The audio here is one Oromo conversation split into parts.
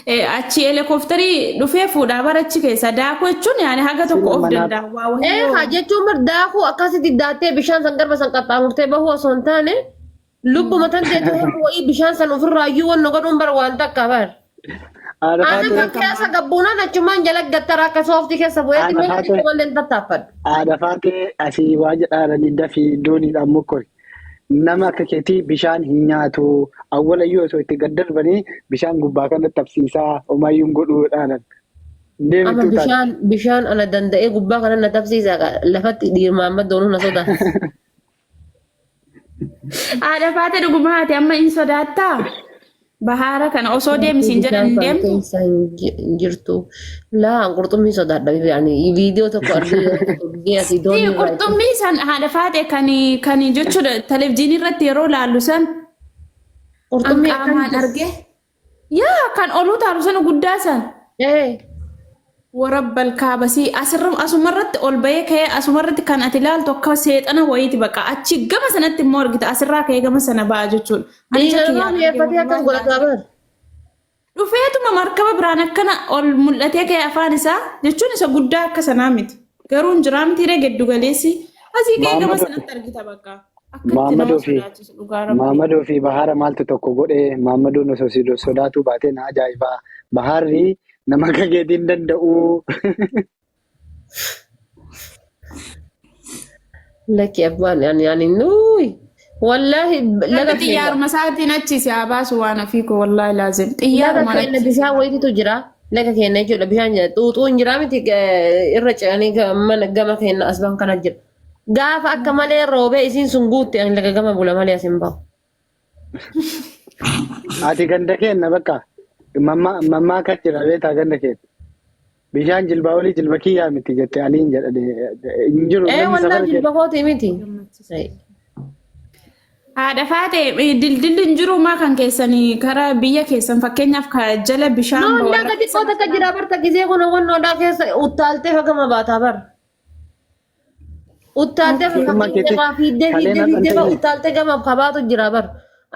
Achi helikopterii dhufee fuudhaa bara achi keessa daakuu jechuun yaani haga tokko Sila of manaa danda'a waa wahii Ee yoo haa jechuun bar daakuu akkasitti daattee bishaan san garba san qaxxaamurtee bahuu osoo hin taane lubbuma tan teetu hamma wayii bishaan san ofirraa iyyuu wanna godhuun bar waan takka bar. Haadha Ana faatee kan keessa gabbuunaan achumaan jala gattara akka sooftii keessa bu'eetti haadha mee faatee xiqqoo malee hin tattaaffadhu. haadha faatee asii waa jedhaaranii dafii dooniidhaan mokkori. Nama akka keetii bishaan hin nyaatu. Awwalayyuu osoo itti gad darbanii bishaan gubbaa kanatti tabsiisaa homaayyuu hin godhuudhaanan. Amma Deemituu taate. bishaan ana danda'ee gubbaa kana na tabsiisa lafatti dhiirmaan maddoonuu na sodaachisa. Haadha faate dhuguma haati amma hin sodaattaa? Bahaara kana osoo deemi Dubartii siin jedhan bishaan hin kana deemtu? keessa hin jirtu. Laa qurxummii sodaadha ani viidiyoo tokko argee yeroo tokko argee asii Tii doonii irraa itti. qurxummii san haadha faate kan kan jechuudha televizyiinii irratti yeroo laallu san an Qurxummii qaamaan akkamitti? arge. Yaa kan oluu taalu sana guddaa san. Ee. Warabbal kaabasii asirra asumarratti ol bahee ka'ee asumarratti kan ati ilaaltu akka seexana wayiiti baqa achi gama sanatti immoo argita asirraa ka'ee gama sana ba'a jechuudha. Ani ija Dhiiga namaa kiyyaan arge mi'eeffatee akkas wallaahi godhataa laazim. bar. Dhufeetuma markaba biraan akkana ol mul'atee ka'ee afaan isaa jechuun isa guddaa akka sanaa miti. Garuu hin jiraa miti ree geddu galeessi asii ka'ee gama Maammadoo sanatti argita bakka. Akka itti nama Maammadoo fi sodaachisu dhugaa rabbii. Maammadoo fi Bahaara maaltu tokko godhee Maammadoon osoo si sodaatuu baatee na ajaa'ibaa. Bahaarri nama akka keetii hin danda'u. Lakki abbaan ani ani nuyi wallaahi Rabbi laga keenya xiyyaaruma isaatiin achi si haa baasu waan ofii koo wallaahi laazim. laga Xiyyaarumaan keenya achi si bishaan haa wayititu jira laga keenya jechuudha bishaan jira xuuxuu hin jira miti irra ce'anii mana gama keenya as baan kana jira gaafa akka malee roobee isiin sun guutte ani laga gama bula malee as hin bahu. Ati ganda keenna bakka mammaa kan jira beektaa ganda keenya. Bishaan jilbaa olii jilba kiyyaa miti jette aliin jedha hin jiru Ee namni wallaa safara jilba keenya. kootii miti. Haadha faate dildilli hin jiru maa kan keessanii karaa biyya keessan fakkeenyaaf ka jala bishaan No, ba'u laga warra xiqqoo takka jira barta gisee kun wannoodhaa keessa uttaaltee hagama baataa bar. Uttaaltee Ilma keetti fakkeenyaaf fiiddee kalee fiiddee na fiiddee dhaltee uttaaltee gamaaf kabaatu jira bar.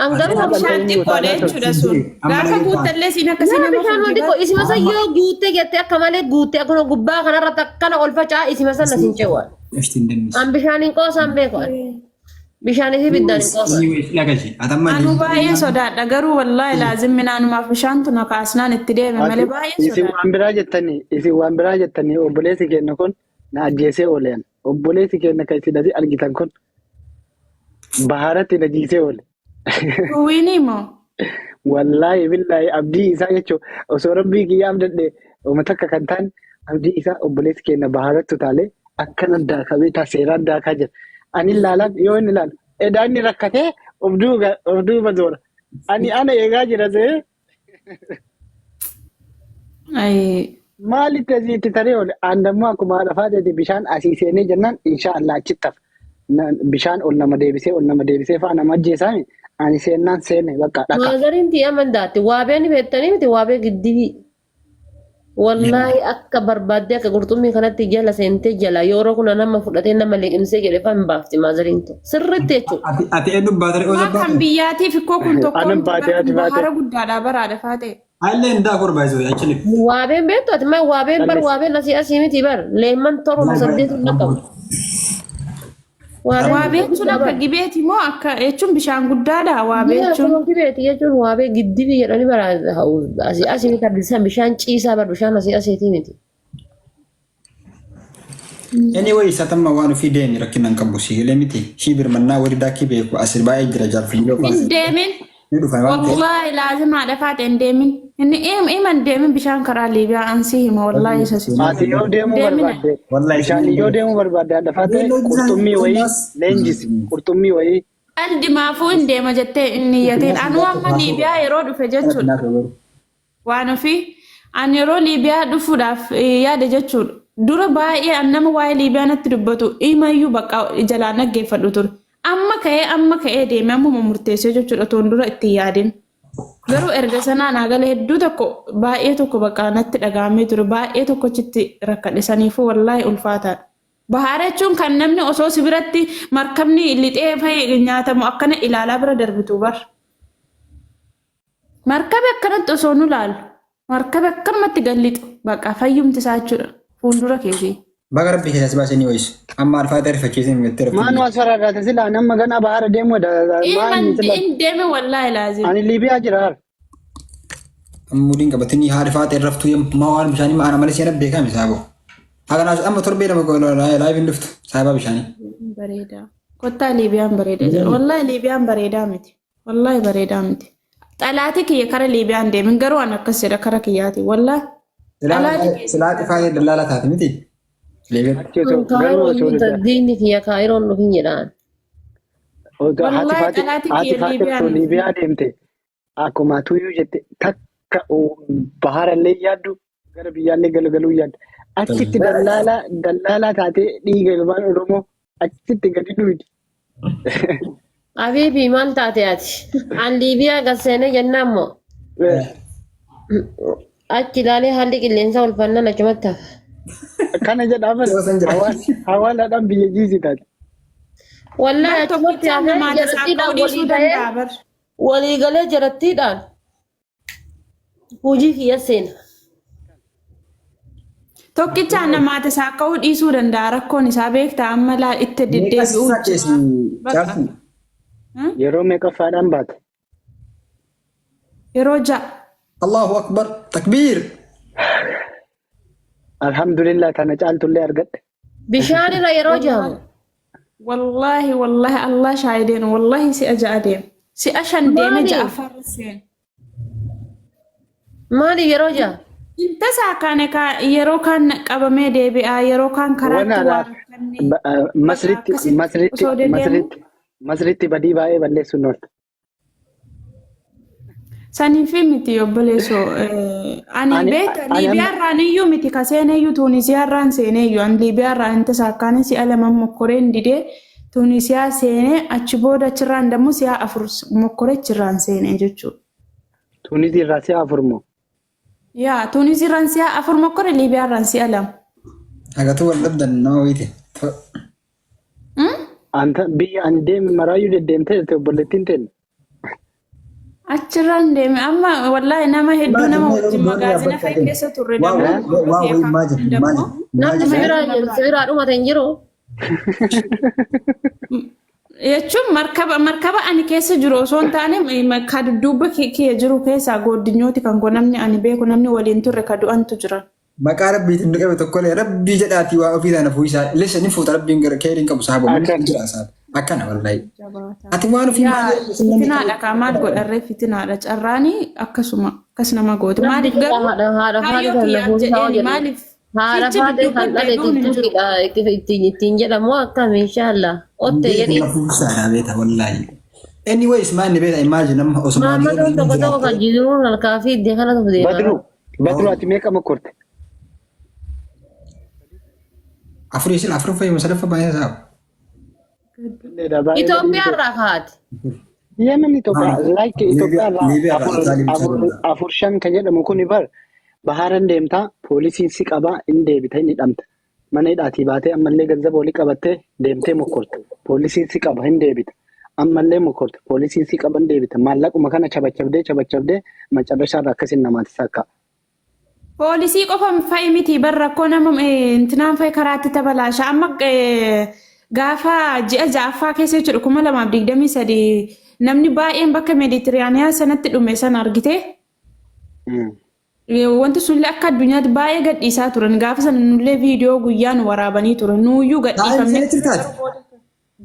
An garuu Bishaan Bishaan xiqqoodha jechuudha sun. Gaafa guuttallee siin akkasii Yaa nama bishaan fuuti xiqqoo bar. isima san yoo guuttee jettee akka malee guuttee akkuma gubbaa kanarratti akkana ol faca'a isima san asin ce'u. An bishaan hin qoosaan beeku ani. Bishaanii fi ibiddaan hin qoosan. Anuu baay'ee sodaadha garuu wallaahi laazim minaanumaaf bishaantu na kaasnaan itti deeme malee baay'ee Isin sodaadha. waan biraa jettanii isin waan biraa jettanii obboleessi keenya kun na ajjeesee ooleen obboleessi keenya kan isin asii argitan kun baharatti na jiisee oole. Ruwiinii moo? Wallaahi billaahi abdii isaa jechuun osoo rabbii kiyya abdadhe uma takka kan ta'an abdii isaa obboleessi keenya baharatti utaalee akkana daakamee taa seeraan daakaa jira. Ani ilaalaan yoo inni ilaalu edaa inni rakkatee of duuba zoora. Ani ana eegaa jira see Ayii. Maalitti asii itti taree oole? Aan dammoo akkuma haadha faateeti bishaan asii seenee jennaan insha Allah achitti hafa. Bishaan ol nama deebisee ol nama deebisee fa'a nama ajjeesaami. Ani seennaan seene bakka dhaka. Maazariin tiyya mandaatti waabee ni beektanii miti waabee giddibii. Wallaahi akka barbaaddee akka qurxummii kanatti jala seentee jala yeroo kuna nama fudhatee nama liqimsee jedhe fa hin baafti maazariin tun. Sirriitti jechuudha. Ati eenyu baatee Maa oosa kan baate? biyyaatiif ikkoo kun tokko Anan miti baatee bara ati kun baatee. bahara guddaadha baraadha faatee. Allee hin daa korba isoo actually. Waabeen beektu ati maa waabeen bar Callis. waabeen asii asii miti bar leemman torba saddeetu hin qabu. Waabeen Waabee jechuun guddaa akka bar. gibeeti moo akka jechuun bishaan guddaadha waabee Yaa jechuun. akkuma gibeeti jechuun waabee giddibii jedhanii bara asii asii miti bishaan bishaan ciisaa bar bishaan asii asiitii miti. Anyway, satamma waan ofii deemi rakkina hin qabu si galee miti. Shii birmannaa warri daakii beeku asir baay'ee jira jaarfillee Hin deemin. Ni dhufa waan ta'eef. Wallaahi laazim haadha faate hin deemin. Inni hima hin deemin bishaan karaa Liibiyaa ansii hima wallaahi isa si. Ati yoo deemuu Deemina. barbaadde Wallaahi bishaan yoo deemuu barbaadde haadha faate qurxummii wayii leenjisi qurxummii wayii Qaldi maafuu hin deema jettee hin niyyatiin. Anuu amma Liibiyaa yeroo dhufe jechuudha. Waan ofii an yeroo Liibiyaa dhufuudhaaf yaade jechuudha. Dura baay'ee an nama waa'ee Liibiyaa natti dubbatu imayyuu bakka jalaan dhaggeeffadhu ture. Amma ka'ee deeme ammuma murteessee jechuudha otoon dura itti hin yaadin. Garuu erga sanaa naa gala hedduu tokko baay'ee tokko bakka natti dhaga'amee ture baay'ee tokko achitti rakkadhe saniifuu wallaahi ulfaataadha. Bahaara jechuun kan namni osoo si biratti markabni lixee fa'i nyaatamu akkana ilaalaa bira darbitu bar. Markabi akkanatti osoo nu laalu. Markaba akkamatti gallixu bakka fayyumti isaa jechuudha fuuldura keetii. Baga rabbi keessaa si baasee ni wayis. Amma alfaata rifachiisee mi'eetti Maan rafti. waan soraadhaate sila nama gana bahara deemu Ilman in deeme wallaahi laazim. Ani Liibiyaa jira har. Amma mudiin qabatanii haadha faata raftuu maa waan bishaanii maana malee seena beekame saabo. Haga amma torbee lama live hin dhuftu saabaa bishaanii. Bareedaa. Kottaa Liibiyaan bareeda jira. Wallaahi Liibiyaan bareedaa miti. Wallaahi bareedaa miti. Xalaati kiyya kara Liibiyaan deemin garuu an akkas jedha kara kiyyaati. Wallaahi. Xalaati kiyya. Silaa xifaayee dallaala taate miti. Liibiyaan. Achi osoo garuu Kaayiroon osoo iyyuu diinni kiyya Kaayiroon dhufin jedhaan. Haati Wallaahi faati xalaati haati kiyya faati osoo Liibiyaan. Liibiyaa deemte akkuma tuyyuu jette takka baharallee yaaddu gara biyyaallee galagaluu yaaddu. Achitti dallaalaa dallaalaa taatee dhiiga ilmaan Oromoo achitti gadi dhuydi. Abiibi maal taate ati? An Liibiyaa gad seenee jennaan moo? Achi ilaalee haalli qilleensaa ulfannaan achumatti hafa. Kana jedhaafas Yoo san jira. hawaalaadhaan biyya jiisi taate. Wallaahi Bar achumatti tokkichaan hafee namaati isaa jarattiidhaan ka'uu dhiisuu walii ga'ee danda'a bar. walii galee jarattiidhaan hojii kiyya seena. Tokkichaan namaati isaa ka'uu dhiisuu danda'a rakkoon isaa beektaa amma laa itti Meeqa deddeebi'uu sisaa jira. Bakka. caaltu? Yeroo meeqaffaadhaan baate? Yeroo ja'a. Allahu akbar takbiir. Alhamdulillah tana caaltullee argadhe. Bishaan irra yeroo jahamu. Wallaahi wallaahi Allah shaahideen wallaahi si'a ja'a deema. Si'a shan deeme Maali? ja'a farra seena. Maali yeroo jaha? Intasaa kaane yeroo kaan qabamee deebi'a yeroo kaan karaatti waa rakkanne. Masritti Akkasitti masritti osoo deddeemu. masritti masritti badii baay'ee balleessuun oolta. Saniifi miti obboleessoo. Ani beekta Liibiyaarraan iyyuu miti ka seeneyyuu Tuunisiyaarraan seeneyyuu ani Liibiyaarraan intasaa kaane si'a lama mokkoreen didee Tuunisiyaa seenee achi booda achirraan dammoo si'a afur mokkoree achirraan seenee jechuudha. Tuunizii irraa si'a afur moo? Yaa Tuunisiirraan si'a afur mokkore Liibiyaarraan si'a lama. Hagatuu wal dhabdan nama wayite. Anta biyya ani deeme maraayyuu deddeemtee jirti obboleettiin teenya. Achirraan deeme amma wallaahi nama hedduu nama wajjin magaazina fa'i keessa turre dammoo Waa wayii imagine imagine. Namni si biraa jiru si biraa dhumate hin jiru. Jechuun markaba markaba ani keessa jiru osoo hin taane ka dudduuba kiyya jiru keessaa gooddinyooti kan koo namni ani beeku namni waliin turre ka du'antu jira. Maqaa rabbiitiin nu qabe tokkollee rabbii jedhaatii waa ofii taana fuuyisaa lissa ni fuuta rabbiin gara keeriin qabu saaba Akkana. jira saaba akkana wallahi. Ati waan ofii Yaa fitinaadha kaa maal godharree fitinaadha carraanii akkasuma akkas nama gooti maaliif garuu Haadha haadha faadhe kaayyoo kan kiyyaaf lafuun isaa jedheeni jedhu. maaliif Haadha fiichi faadhe dudduuba kan dhale deebi'uun hin jiru. tuttuqidha ittiin ittiin jedhamu akkam inshaallah. Otte jedhi. Fuuyisaadha beeta wallahi. Anyways maal ni beeta imagine amma osoo Maammadoon tokko tokko kan jiruun harkaa fi iddee kanatu deema. Badru Badru ati meeqa mokkorte? Afurii sila afur fayyuma sadaffaa baay'ee saaba. Itoophiyaa irraa kaa'ati. Yemen Itoophiyaa like Itoophiyaa irraa Liibiyaa irraa afur Itaalii afur bitaa afur shan kan jedhamu kuni bar baharan deemtaa poolisiin si qabaa hin deebita hin hidhamta. Mana hidhaatii baatee ammallee ganzaba walii qabattee deemtee mokkorta. Poolisiin si qaba hin deebita. Ammallee mokkorta. Poolisiin si qaba hin deebita. Maallaquma kana chabachabdee chabachabdee macarrashaa irraa akkasin namaatti sakka. Poolisii qofa fa'i miti bar rakkoo nama intinaan fa'i karaatti tabalaasha. Amma gaafa ji'a ja'affaa keessa jechuudha 2023 namni baay'een bakka Meeditiraaniyaa sanatti dhume sana argite. Wanti sunillee akka addunyaatti baay'ee gadhiisaa turan. Gaafa sana nullee viidiyoo guyyaan waraabanii turan. Nuuyyuu gadhiifamne.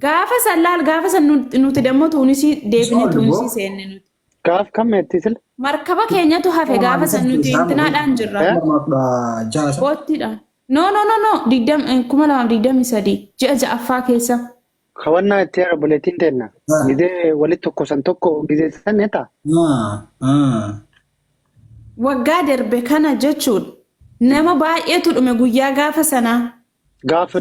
Gaafa san laal gaafa san nuti dammoo Tuunisii deebine Tuunisii seenne nuti. Gaaf kam meetti sila? Markaba keenyatu hafe gaafa san nuti intinaadhaan jirra. Boottiidhaan. No no no no 2023 ji'a ja'affaa keessa. Kawannaa itti yaara obboleettiin teenna. Gizee walitti tokko san tokko gizee san ni ta'a. Waggaa darbe kana jechuun nama baay'eetu dhume guyyaa gaafa sanaa. Gaaf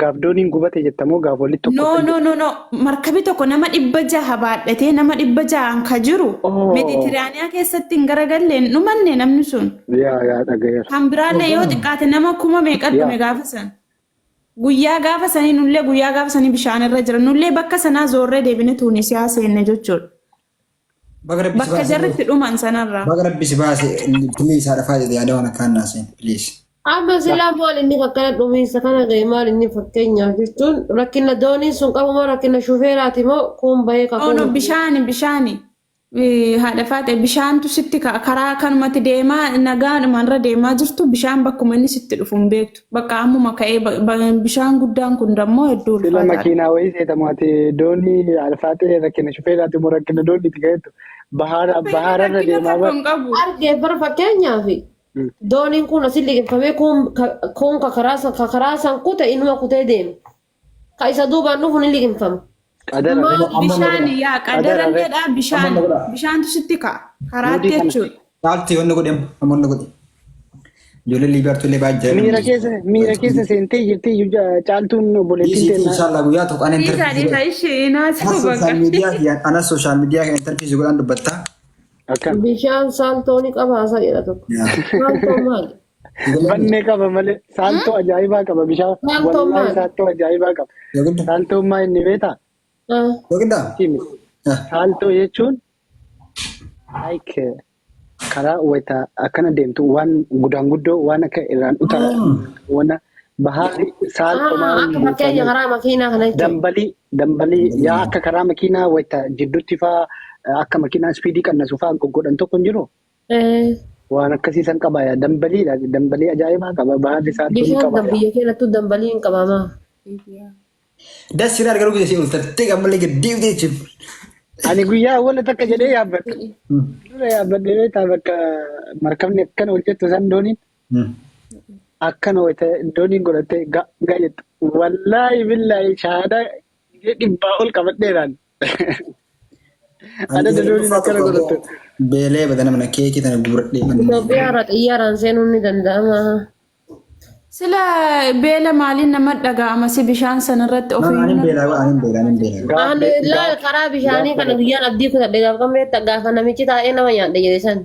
gaaf dooniin gubate jettamoo gaaf walitti tokko No san no no no markabi tokko nama 600 baadhatee nama 600n ka jiru Oh. Meeditiraaniyaa keessatti hin garagalle hin dhumanne namni sun. Yaa yaa dhagayeera. Kan biraallee yoo xiqqaate nama kuma meeqa Yaa. dhume gaafa san. Guyyaa gaafa sanii nullee guyyaa gaafa sanii bishaan irra jira. Nullee bakka sanaa zoorree deebine Tuunisiyaa seenne jechuudha. Baga rabbi si Bakka baase. jarri itti dhuman sanarraa. Baga rabbi si baase please haadha faate yaada waan akkaan naaseen please. Amma silaa maal inni akkana dhumiinsa kana ga'e maal inni fakkeenyaaf jechuun rakkina dooniin sun qabu moo rakkina shufeeraati moo kun bahee No, no, kakuun. bishaani bishaani. Haadha faate bishaantu sitti ka'a. Karaa kanumatti deemaa nagaadhumaan irra deemaa jirtu bishaan bakkuma inni sitti dhufu hin beektu. Bakka ammuma ka'ee bishaan guddaan kun dammoo hedduu Sila ulfaataadha. makiinaa wayii seetamu ati doonii alfaatee rakkina shufeeraati moo rakkina dooniiti ga'eetu bahaara bahaararra Rakkina deemaa tokko bar. hin qabu. Argee bara fakkeenyaaf dooniin kun asin liqimfamee kun ka karaa san kute inuma kutee deema. Ka isa duubaan dhufu ni liqimfama. Qadara. Maal Amma bishaan yaa Qadara qadaran jedhaa bishaan Amma godha. bishaantu sitti ka'a karaatti Mudii kana. jechuudha. Caaltu yoon godhe amma godhe. Ijoollee Liibiyaartu illee baay'ee Miira keessa miira keessa seentee jirti caaltuun obboleettiin Dhiisii teennaa. inshallah guyyaa tokko ani Dhiisaa dhiisaa ishee naasuu Anas bakka. social media anas social media kan interview godhan dubbatta. Akkam. Bishaan saaltoo ni qabaasa jedha tokko. Saaltoo maali? Bannee qaba malee saaltoo ajaa'ibaa qaba bishaan. Saaltoo Wallaahi maali? saaltoo ajaa'ibaa qaba. Yoginda. Saaltoo maa inni beektaa? Ah. Yoginda. Himi. Saaltoo jechuun like karaa wayita akkana deemtu waan gudaan guddoo waan akka irraan utaa wana bahaari saaltoo Ah, maal akka fakkeenya karaa makiinaa kana jechuudha. dambalii dambalii yaa akka karaa makiinaa wayita jidduutti faa akka makiinaa speedii qannasu faa goggodhan tokko hin jiru. Eh, Waan akkasii san qaba yaa dambaliidha dambalii ajaa'ibaa qaba baharri saaltoo ni Bishaan qaba yaa. biyya keenyattuu dambalii hin qabamaa. Das sirraa garuu biyya ol tartee gammalee gad deemtee jechuudha. Ani guyyaa awwala takka jedhee yaabbadhe. Dura yaabbadhe beektaa bakka markabni akkana ol jettu san dooniin akkana wayita dooniin godhattee ga ga jettu. Wallaahi billaahi shahaadaa dhibbaa ol qabadheeraan. Adada dooniin akkana godhattu. Beelee badana mana keekii tana guuradhee manni. Itoophiyaa irra xiyyaaraan seenuun ni danda'ama. Sila beela maaliin nama dhaga'ama si bishaan sanarratti Anin ofiiyyuu beelaa anin beelaa anin beelaa. Ani laal karaa bishaanii kana guyyaan abdii kutadhe gaafa kan beekta gaafa namichi taa'ee nama nyaadhe jedhe san.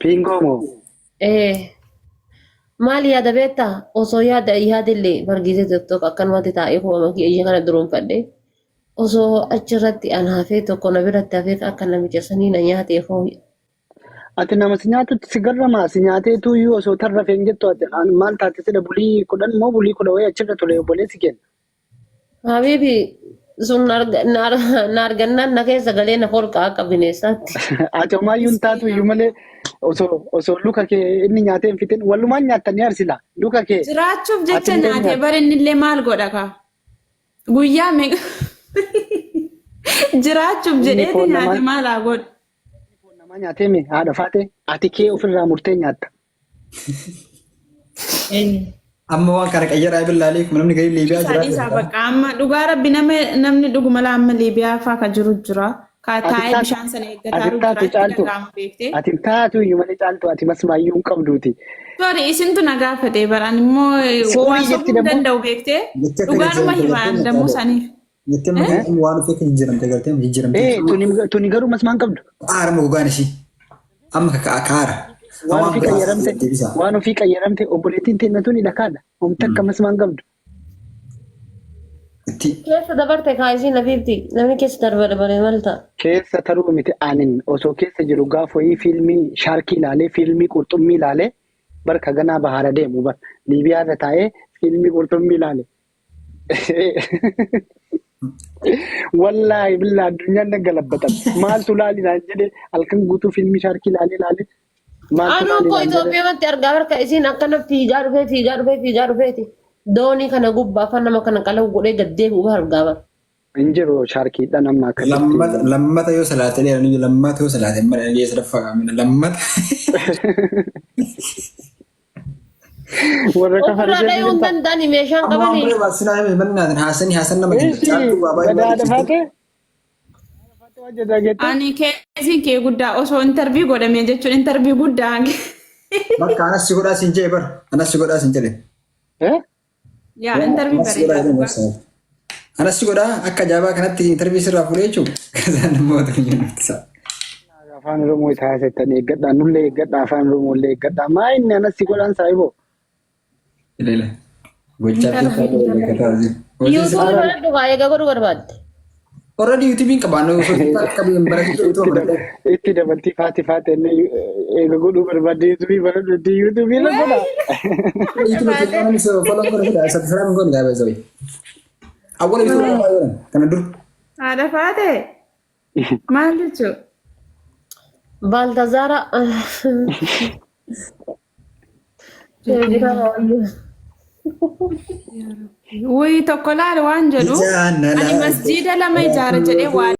Piingoo moo? Eh, maal yaada beektaa? Osoo yaada yaadillee bargiisee tokko akkanumatti taa'ee kooma kiyya kana duruunfadhe. Osoo achirratti an hafee tokko na biratti hafee akka namicha sanii na nyaatee hoo. Ati nama si nyaatutti si garramaa si nyaateetu iyyuu osoo tarrafee hin jettu ati maal taate sida bulii 10 moo bulii 10 wayii achirra ture obboleessi keenya. Habiibi sun na argannaan na keessa galee na holqa akka bineensaatti. Ati homaayyuu hin taatu iyyuu malee osoo osoo luka kee inni nyaatee hin fixin walumaan nyaattanii arsila luka kee. Jiraachuuf Ati jecha illee nyaatee nyaatta. bara inni illee maal godha kaa? Guyyaa meeqa jiraachuuf Inni jedheeti foon nyaate namaa maal haa godhu? foon namaa nyaatee mi haadha faate ati kee ofirraa murtee nyaatta. Amma waan kana qayyaraa billaalee kuma namni garii Liibiyaa Dhiisaa jiraatu. dhiisaa bakka amma dhugaa rabbi nama namni dhuguma laa amma Liibiyaa faa ka jiru jira. Ka Ati taa'ee taatu bishaan sana eeggataa ati jiru taatu jira. Itti caaltu dhaga'ama beektee. ati taatu iyyuu malee caaltu ati masmaayyuu hin qabduuti. Sorry isintu na gaafate baraan immoo waa Soorii jetti sobuu hin dammoo danda'u beektee. Jettee akka Dhugaanuma jijjiiramte himaan gartee dammoo saniif. Jettee amma waan ofii akka jijjiiramte gartee jijjiiramte. ee tuni tuni garuu masmaan qabdu. Aara amma gogaan ishii. Amma kaara. Waan Waan ofii biraa qayyaramte deebisa. waan ofii qayyaramte obboleettiin teenya tuni dhakaadha. Homta akka masmaan qabdu. Itti Keessa dabarte kaayisiin lafiifti namni keessa darba dabale maal ta'a? Keessa taruu miti anin osoo keessa jiru gaaf wayii fiilmii shaarkii ilaalee fiilmii qurxummii ilaalee barka ganaa bahaara deemu bar Liibiyaa irra taa'ee fiilmii qurxummii ilaale. Wallaahi billaa addunyaan na galabbatan. Maaltu laali naan jedhe halkan guutuu fiilmii shaarkii ilaalee ilaalee maaltu Anuun laali koo naan jedhe. Itoophiyaatti argaa barka isiin akkana fiigaa dhufee fiigaa dhufee fiigaa dhufeeti. Doonii kana gubbaa afaan nama kana qalahu godhee gad deebi'u argaa bara. Hin jiru shaarkiidhaan amma akkasitti. lammata lammata yoo salaate dheeran iyyuu lammata yoo salaate mana dhagee sadaffaa qaamina lammata. Warra kafare Ofirraa dhayuu hin jedhu danda'ani meeshaan Amma waan qabanii. biroo baasinaa hime mannaatin haasanii haasan nama kenna. Eessi Caaltuu waa baay'ee gadaadha baay'ee faate faate waan jedhaa jette. Ani keessiin kee guddaa osoo interview godhamee jechuun interview guddaa. Bakka anas si godhaa siin jedhe bara. Anas si godhaa siin jedhe. Eh? Yaa interview Anas si godhaa bareedaa jedhe dhugaa. gorsa. Anas si godhaa akka ajaa'ibaa kanatti interview sirraa fuudhee jechuudha. Kasaan namoota biyya nutti isaa. Afaan Oromoo isaa haasa'ettan eeggadhaa nullee eeggadhaa afaan Oromoo illee eeggadhaa maa inni anas si godhaan saayiboo. Ilaala. Gochaa fi Interview beekataa jiru. YouTube banadhu kaa eega godhu barbaadde. Already YouTube'n qaba. Ani osoo qabu baratee Itti itti dabaltii faati faati inni eega godhuu barbaadde yuutuubii baradhu itti yuutuubii irra godha. YouTube follow godhe subscribe godhe gaafa isa. Awwala YouTube kana dur. Haadha faate maal jechuu? Baaltazaara. Wuyi tokko laal waan jedhu ani masjiida lama ijaara jedhee waa.